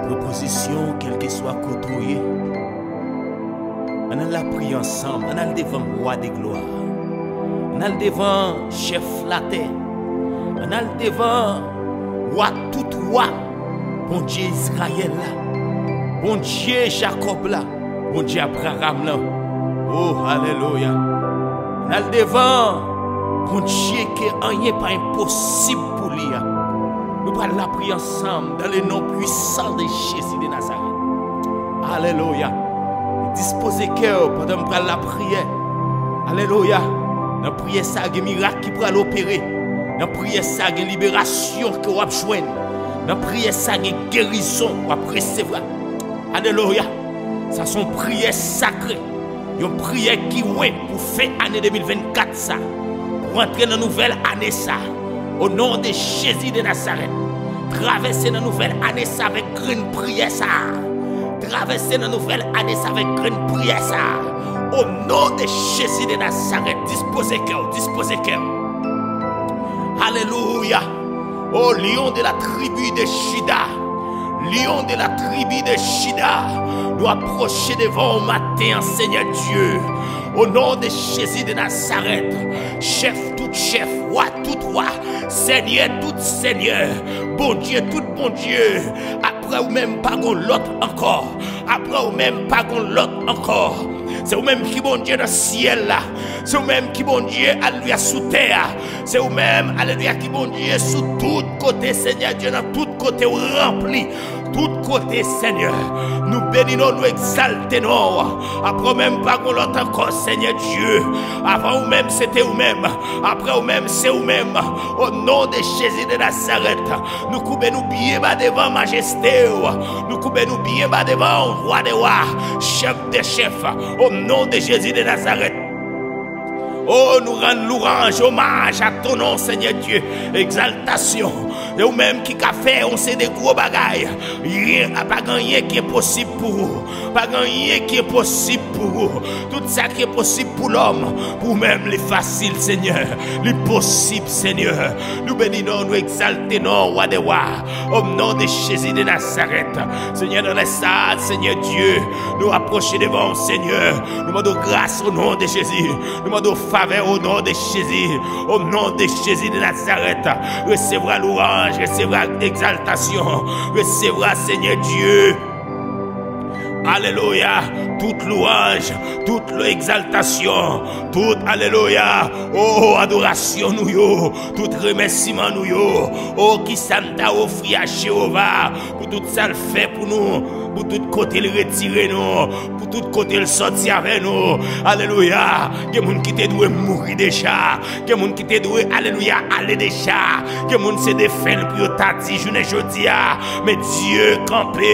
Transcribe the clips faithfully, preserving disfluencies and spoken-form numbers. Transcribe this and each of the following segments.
Pran pozisyon w, kèlkeswa kote w ye. Ann al lapriyè ansanm, ann al devan Wa de glwa. Ann al devan Chèf latè. Ann al devan Wa tout wa, Bondye Izrayèl la, Bondye Jakòb la, Bondye Abraram lan. O, alelouya! Ann al devan Bondye ke anyen pa enposib pou li a. Nou pral lapriyè ansanm dans le nom puissant de Jésus de Nazareth. Alelouya! Dispoze kè w pandan m pral lapriyè. Alelouya! Nan priyè sa a, gen mirak ki pral opere. Nan priyè sa a, gen liberasyon ke w ap jwenn. Nan priyè sa a, gen gerizon w ap resevwa. Alelouya! Sa se yon priyè sakre. Yon priyè ki wen pou fen ane de mil vennkat sa. Pou antre nan nouvèl ane sa. O non de Jezi de Nazarèt. Travèse nan nouvèl ane sa avèk grenn priyè sa. Travèse nan nouvèl ane sa avèk grenn priyè sa. O non de Jezi de Nazarèt. Dispoze kè w, dispoze kè w. Alelouya. O Lion de la tribu de Juda. Lion de la tribu de Juda. Nou apwoche devan w maten an, Senyè Dye. O non de Jezi de Nazarèt. Chèf tout chèf, wa tout wa, Senyè tout senyè, Bondye tout Bondye. Apre ou menm pa gon lòt ankò. Apre ou menm pa gon lòt ankò. Se ou menm ki Bondye nan syèl la. Se ou menm ki Bondye, alelouya, sou tè a. Se ou menm, alelouya, ki Bondye sou tout kote, Senyè Dye, nan tout kote ou ranpli. Tout kote, Senyè. Nou beni non, nou egzalte non. Apre ou menm pa gon lòt ankò, Senyè Dye. Avan ou menm, se te ou menm. Apre ou menm, se ou menm. O non de Jezi de Nazarèt, nou koube nou byen ba devan majeste w. Nou koube nou byen ba devan w, Wa de wa, Chèf de chèf. O non de Jezi de Nazarèt. O, nou rann lwanj, omaj a ton non, Senyè Dye. Egzaltasyon. E ou menm ki ka fè yon seri de gwo bagay. Yen, pa gen anyen ki enposib pou ou. Pa gen anyen ki enposib pou ou. Tout sa ki enposib pou lòm, pou ou menm, li fasil, Senyè. Li posib, Senyè. Nou beni non, nou egzalte non, Wa de wa. O non de Jezi de Nazarèt. Senyè, nan lè sa, Senyè Dye, nou apwoche devan w, Senyè. Nou mande w gras o non de Jezi. Nou mande w favè o non de Jezi. O non de Jezi de Nazarèt. Resevwa lwanj, resevwa egzaltasyon. Resevwa, Senyè Dye. Alelouya. Tout lwanj, tout egzaltasyon, tout, alelouya, o, adorasyon nou yo, tout remèsiman nou yo. O, kisa n ta ofri a Jewova pou tout sa l fè pou nou, pou tout kote l retire nou, pou tout kote l sòti avè nou. Alelouya. Gen moun ki te dwe mouri deja. Gen moun ki te dwe, alelouya, ale deja. Gen moun se defen l pou yo ta di jounen jodi a. Men Dye kanpe.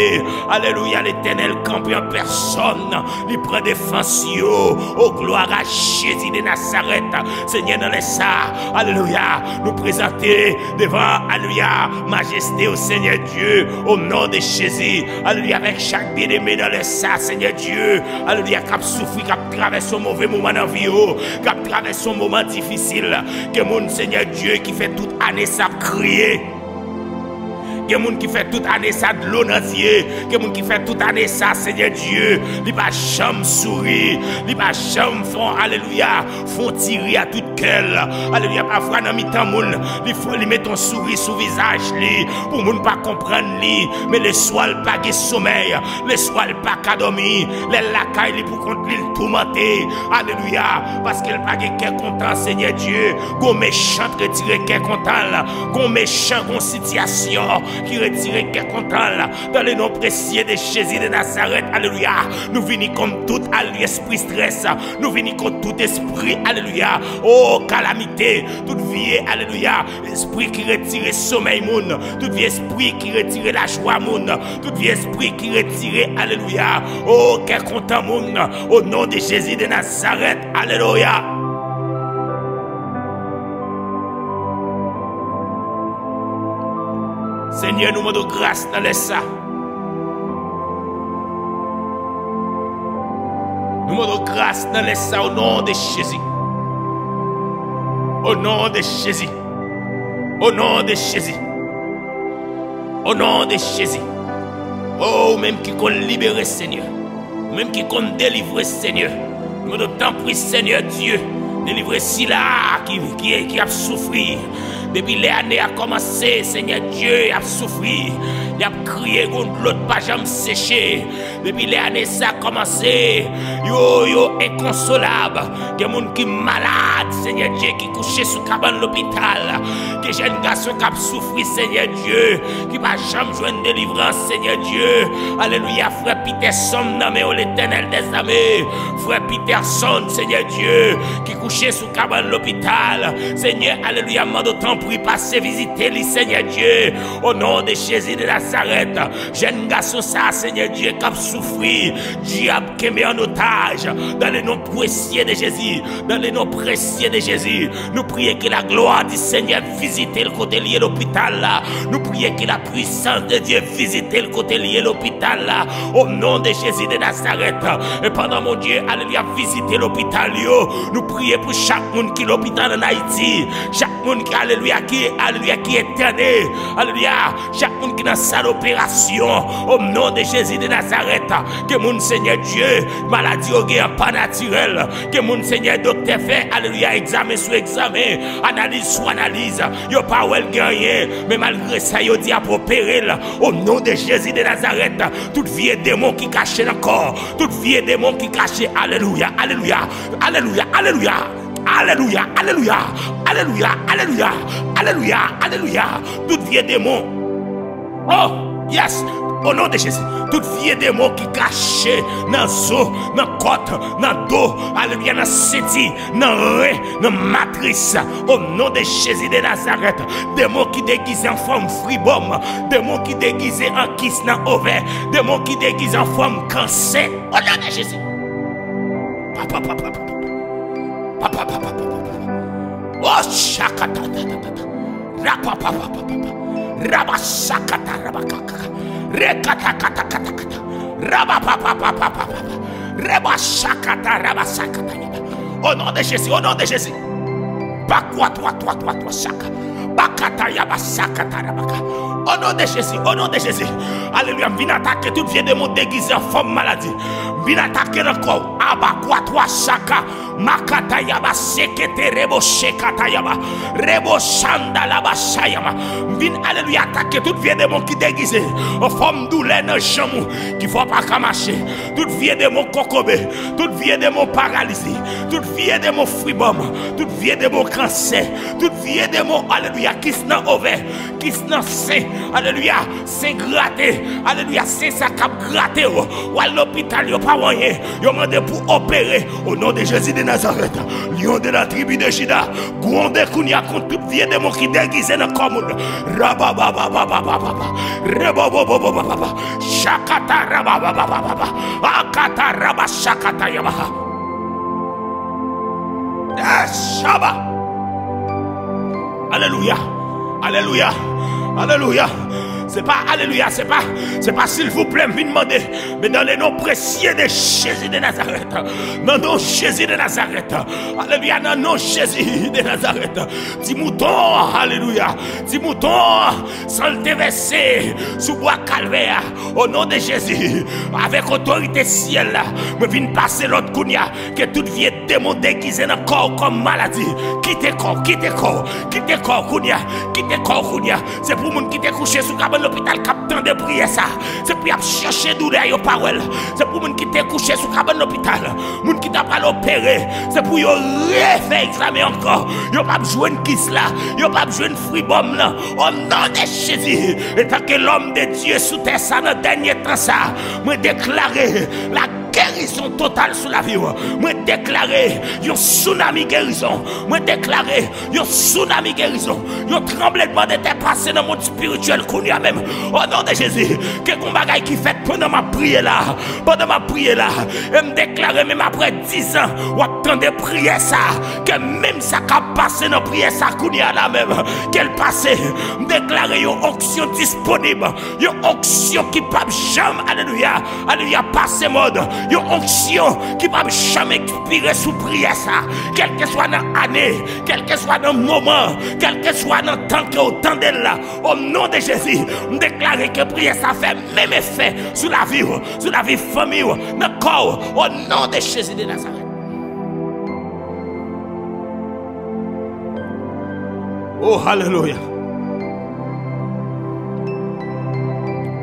Alelouya, Letènèl kanpe an pèsòn. Li pran defans yo. O glwa a Jezi de Nazarèt. Senyè, nan lè sa, alelouya, nou prezante devan, alelouya, majeste w, Senyè Dye, o non de Jezi. Alelouya, avèk chak byeneme nan lè sa, Senyè Dye, alelouya, k ap soufri, k ap travèse yon move moman nan vi yo, k ap travèse yon moman difisil. Gen moun, Senyè Dye, ki fè tout ane sa ap kriye. Gen moun ki fè tout ane sa dlo nan zye. Gen moun ki fè tout ane sa, Senyè Dye, li pa janm souri, li pa janm fè yon, alelouya, fè yon ti ri a tout kè l. Alelouya, pafwa nan mitan moun, li fè, li met yon souri sou vizaj li, pou moun pa konprann li, men leswa l pa gen somèy, leswa l pa ka dòmi, lè l lakay li pou kont li, l toumante. Alelouya, paske l pa gen kè kontan, Senyè Dye. Gon mechan k retire kè kontan l, gon mechan, gon sitiyasyon ki retire kè kontan l. Dans le nom précieux de Jésus de Nazareth, alelouya, nou vini kont tout, alelouya, espri strès, nou vini kont tout espri, alelouya, o kalamite, tout vye, alelouya, espri ki retire somèy moun, tout vye espri ki retire lajwa moun, tout vye espri ki retire, alelouya, o kè kontan moun, o non de Jezi de Nazarèt, alelouya. Senyè, nou mande w gras nan lè sa. Nou mande w gras nan lè sa, o non de Jezi. O non de Jezi. O non de Jezi. O non de Jezi. O, ou menm ki konn libere, Senyè. Ou menm ki konn delivre, Senyè. Nou mande w, tanpri, Senyè Dye, delivre sila ki, ki, ki ap soufri. Depi lè ane a kòmanse, Senyè Dye, y ap soufri. Y ap kriye, gon dlo k pa janm seche. Depi lè ane sa kòmanse, yo, yo enkonsolab. Gen moun ki malad, Senyè Dye, ki kouche sou kabann lopital. Gen jèn gason k ap soufri, Senyè Dye, ki pa janm jwenn delivrans, Senyè Dye. Alelouya, frè Peterson nan men w, Letènèl dèzame. Frè Peterson, Senyè Dye, ki kouche sou kabann lopital. Senyè, alelouya, m mande w, tanpri, pase vizite li, Senyè Dye. O non de Jezi de Nazarèt, jèn gason sa, Senyè Dye, k ap soufri, dyab kenbe an otaj, dans le nom précieux de Jésus, dans le nom précieux de Jésus, nou priye ke la glwa di Senyè vizite l kote l ye lopital la. Nou priye ke la puissance de Dieu vizite l kote l ye lopital la. O non de Jezi de Nazarèt. E pandan Bondye, alelouya, ap vizite lopital yo, nou priye pou chak moun ki lopital ann Ayiti, chak moun ki, alelouya, ki, alelouya, ki entène, alelouya, chak moun ki nan sal operasyon, o non de Jezi de Nazarèt. Gen moun, Senyè Dye, maladi yo gen an pa natirèl. Gen moun, Senyè, doktè fè, alelouya, egzamen sou egzamen, analiz sou analiz, yo pa wè l gen anyen, men malgre sa, yo di y ap opere l. O non de Jezi de Nazarèt, tout vye demon ki kache nan kò, tout vye demon ki kache, alelouya, alelouya, alelouya, alelouya, alelouya, alelouya, alelouya, alelouya, alelouya, alelouya, tout vye demon. Oh, yes! O non de Jezi, tout vye demon ki kache nan zo, nan kòt, nan do, alelouya, nan senti, nan ren, nan matris, o non de Jezi de Nazarèt, demon ki degize an fòm fribòm, demon ki degize an kis nan ovè, demon ki degize an fòm kansè, o non de Jezi. Papa, papa, papa, papa, papa, papa, papa, papa. Oh, shakata, ta, ta, ta, ta. Rapa, pa, pa, pa, pa, pa. Raba, shakata, raba, ka, ka, ka. Rekata, kata, kata, kata. Raba, pa, pa, pa, pa, pa, pa, pa. Reba, shakata, raba, shakata, yaba. O non de Jezi, o non de Jezi. Bakwa, twa, twa, twa, twa, shaka. Bakata, yaba, shakata, rabaka. O non de Jezi, o non de Jezi. Alelouya, m vin atake tout vye demon degize an fòm maladi. M vin atake nan kò w. Aba, kwa, twa, shaka. Makatayaba sekete rebo shekatayaba. Rebo shandalaba shayama. M vin, alelouya, atake tout vye demon ki degize an fòm doulè nan janm ou, ki fè w pa ka mache. Tout vye demon kokobe, tout vye demon paralizi, tout vye demon fribòm, tout vye demon kansè, tout vye demon, alelouya, kis nan ovè, kis nan sen, alelouya, sen grate, alelouya, sen sa k ap grate w. W al lopital, yo pa wè anyen, yo mande pou opere. O non de Jezi de Nazarèt, Lion de la tribu de Juda, gwonde kounye a kont tout vye demon ki degize nan kò moun. Rabababababababa, rebobobobobaba, shakata rabababababa, akata raba shakata yabaha. Yes, Shaba. Alelouya. Alelouya. Alelouya. Se pa alelouya, se pa, se pa silvouplè m vin mande, men dans le nom précieux de Jésus de Nazareth. Nan non Jezi de Nazarèt. Alelouya, nan non Jezi de Nazarèt. Ti mouton, alelouya. Ti mouton, san l te vèse sou bwa Kalvè a. O non de Jezi, avèk otorite syèl la, mwen vin pase lòd kounye a. Ke tout vye demon degize nan kò w kòm maladi, kite kò w, kite kò w, kite kò w kounye a, kite kò w kounye a. Se pou moun ki te kouche sou kabann lopital k ap tande priyè sa. Se pou y ap chèche doulè a, yo pa wè l. Se pou moun ki te kouche sou kabann lopital, moun ki ta pral opere, se pou yo refè egzamen ankò. Yo p ap jwenn kis la, yo p ap jwenn fribòm nan. O non de Jezi, etanke lòm de Dye sou tè sa nan dènye tan sa, mwen deklare la gerizon total sou lavi w. Mwen deklare yon tsunami gerizon. Mwen deklare yon tsunami gerizon. Yon tranbleman de tè pase nan mond espirityèl kounye a menm. O non de Jezi, ke gon bagay ki fèt pandan m ap priye la. Pandan m ap priye la. E m deklare menm apre dizan, w ap tande priyè sa. Ke menm sa k ap pase nan priyè sa kounye a la menm, ke l pase. M deklare yon onksyon disponib. Yon onksyon ki p ap janm, alelouya, alelouya, pase mòd. Yon onksyon ki p ap janm ekspire sou priyè sa. Kèlkeswa nan ane, kèlkeswa nan moman, kèlkeswa nan tan ke w tande l la, o non de Jezi, m deklare ke priyè sa fè menm efè sou lavi w, sou lavi fanmi w, nan kò w, o non de Jezi de Nazarèt. Oh, alelouya.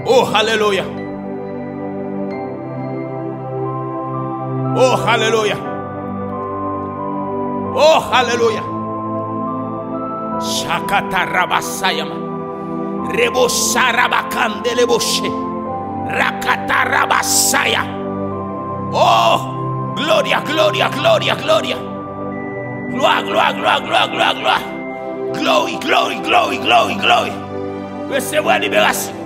Oh, alelouya. Oh, alelouya. Oh, alelouya. Shakatarabasayama. Rebo sarabakandeleboshe. Rakatarabasaya. Oh, gloria, gloria, gloria, gloria. Glwa, glwa, glwa, glwa, glwa, glwa. Glory, glory, glory, glory, glory. Resevwa liberasyon.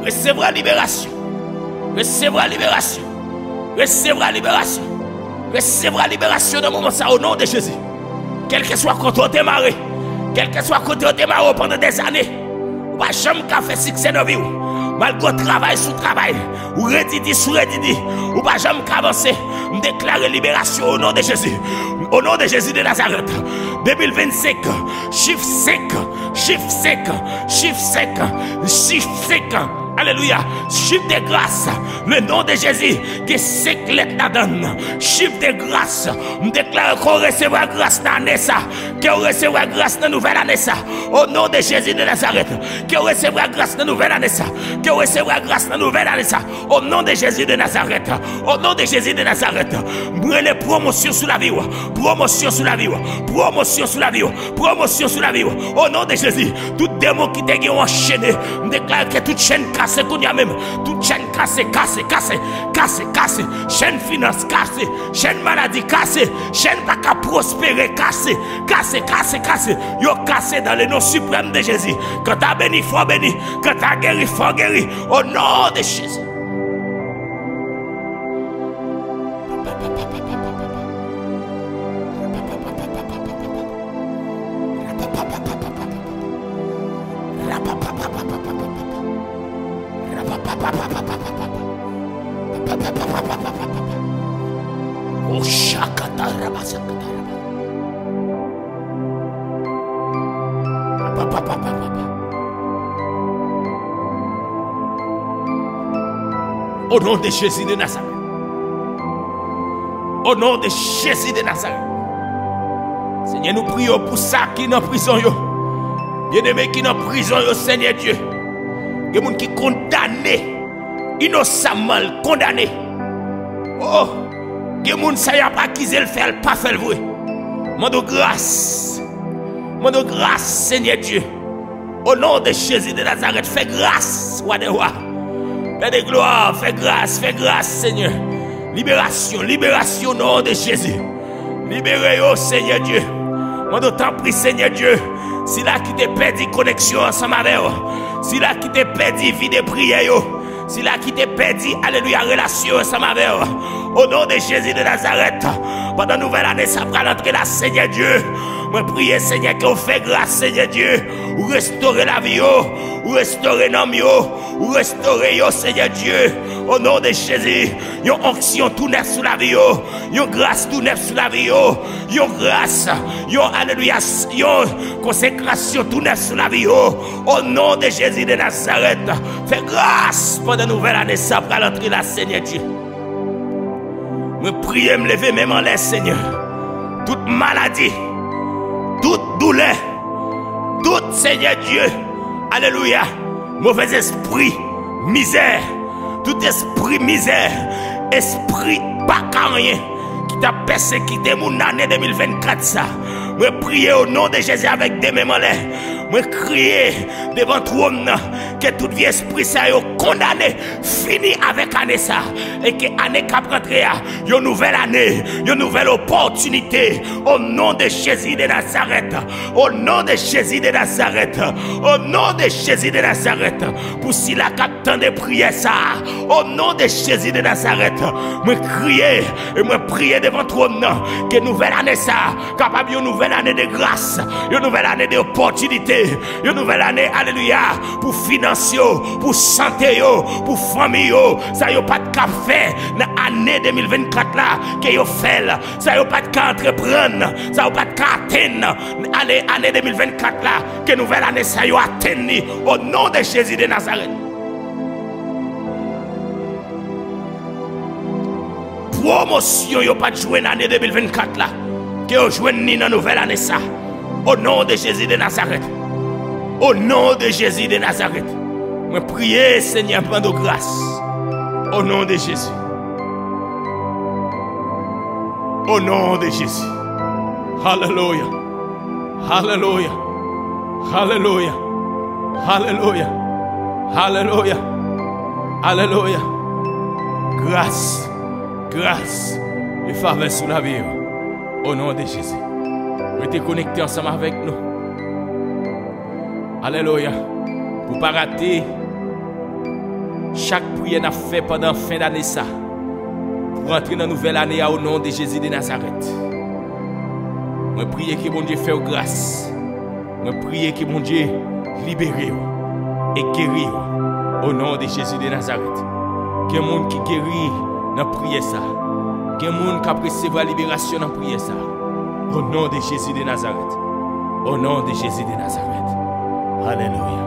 Resevwa liberasyon. Resevwa liberasyon. Resevwa liberasyon. Resevwa liberasyon nan moman sa, o non de Jezi. Kèlkeswa kote w te mare, kèlkeswa kote w te mare w pandan dèzane, ou pa janm ka fè siksè nan vi w. Malgre w travay sou travay, ou redidi sou redidi, ou pa janm ka avanse. M deklare liberasyon o non de Jezi. O non de Jezi de Nazarèt. De mil vennsenk, chif senk, chif senk, chif senk, chif senk. Alelouya. Chif de gras. Le non de Jezi gen senk lèt ladan l. Chif de gras. M deklare ke w resevwa gras nan ane sa. Ke w resevwa gras nan nouvèl ane sa. O non de Jezi de Nazarèt. Ke w resevwa gras nan nouvèl ane sa. Ke w resevwa gras nan nouvèl ane sa. O non de Jezi de Nazarèt. O non de Jezi de Nazarèt. M rele pwomosyon sou lavi w. Pwomosyon sou lavi w. Pwomosyon sou lavi w. Pwomosyon sou lavi w. O non de Jezi. Tout demon ki te gen w anchene, m deklare ke tout chèn kase kounye a menm. Tout chèn kase, kase, kase, kase, kase. Chèn finans kase. Chèn maladi kase. Chèn pa ka pwospere kase. Kase, kase, kase. Yo kase dans le nom suprême de Jésus. Kanta beni, fò beni. Kanta geri, fò geri. O non de Jezi. O non de Jezi de Nazarèt. O non de Jezi de Nazarèt. Senyè, nou priye w pou sa ki nan prizon yo. Byeneme ki nan prizon yo, Senyè Dye. Gen moun ki kondane inosamman, l kondane. Oh, gen moun sa y ap akize l fè, l pa fè l vre. Mande w gras. Mande w gras, Senyè Dye. O non de Jezi de Nazarèt, fè gras, Wa dè wa. Pè de glwa, fè gras, fè gras, Senyè. Liberasyon, liberasyon, o non de Jezi. Libere yo, Senyè Dye. Mande w tanpri, Senyè Dye. Sila ki te pèdi koneksyon ansanm avè w. Sila ki te pèdi vi de priyè yo. Sila ki te pèdi, alelouya, relasyon yo ansanm avè w. O non de Jezi de Nazarèt, pandan nouvèl ane sa pral antre la, Senyè Dye, mwen priye, Senyè, ke w fè gras, Senyè Dye, ou restore lavi yo, ou restore nanm yo, ou restore yo, Senyè Dye. O non de Jezi, yon onksyon tou nèf sou lavi yo, yon gras tou nèf sou lavi yo, yon gras, yon, alelouya, yon konsekrasyon tou nèf sou lavi yo. O non de Jezi de Nazarèt, fè gras pandan nouvèl ane sa pral antre la, Senyè Dye. Mwen priye, m leve men m anlè, Senyè. Tout maladi, tout doulè, tout, Senyè Dye, alelouya, movèzespri, mizè, tout espri mizè, espri pa ka anyen ki t ap pèsekite moun ane de mil vennkat sa. Mwen priye o non de Jezi avèk de men m anlè. Mwen kriye devan twòn nan ke tout vye espri sa yo kondane, fini avèk ane sa. E ke ane k ap rantre a, yon nouvèl ane, yon nouvèl opòtinite. O non de Jezi de Nazarèt. O non de Jezi de Nazarèt. O non de Jezi de Nazarèt. Pou sila k ap tande priyè sa a, o non de Jezi de Nazarèt, mwen kriye e mwen priye devan twòn nan, ke nouvèl ane sa a kapab yon nouvèl ane de gras, yon nouvèl ane de opòtinite, Yon nouvèl ane, alelouya, pou finans yo, pou sante yo, pou fanmi yo. Sa yo pa t ka fè nan ane de mil vennkat la, ke yo fè l. Sa yo pa t ka antreprann, sa yo pa t ka atenn ane, ane de mil vennkat la, ke nouvèl ane sa yo atenn li, o non de Jezi de Nazarèt. Pwomosyon yo pa t jwenn ane de mil vennkat la, ke yo jwenn ni nan nouvèl ane sa. O non de Jezi de Nazarèt. O non de Jezi de Nazarèt. Mwen priye, Senyè, mande w gras. O non de Jezi. O non de Jezi. Alelouya. Alelouya. Alelouya. Alelouya. Alelouya. Alelouya. Gras. Gras. E favè sou lavi yo. O non de Jezi. Rete konekte ansanm avèk nou. Alelouya. Pou pa rate chak priyè n ap fè pandan fen dane sa. Pou rantre nan nouvèl ane a, o non de Jezi de Nazarèt. Mwen priye ke Bondye fè w gras. Mwen priye ke Bondye libere w e geri w. O non de Jezi de Nazarèt. Gen moun ki geri nan priyè sa. Gen moun k ap resevwa liberasyon nan priyè sa. O non de Jezi de Nazarèt. O non de Jezi de Nazarèt. Alelouya.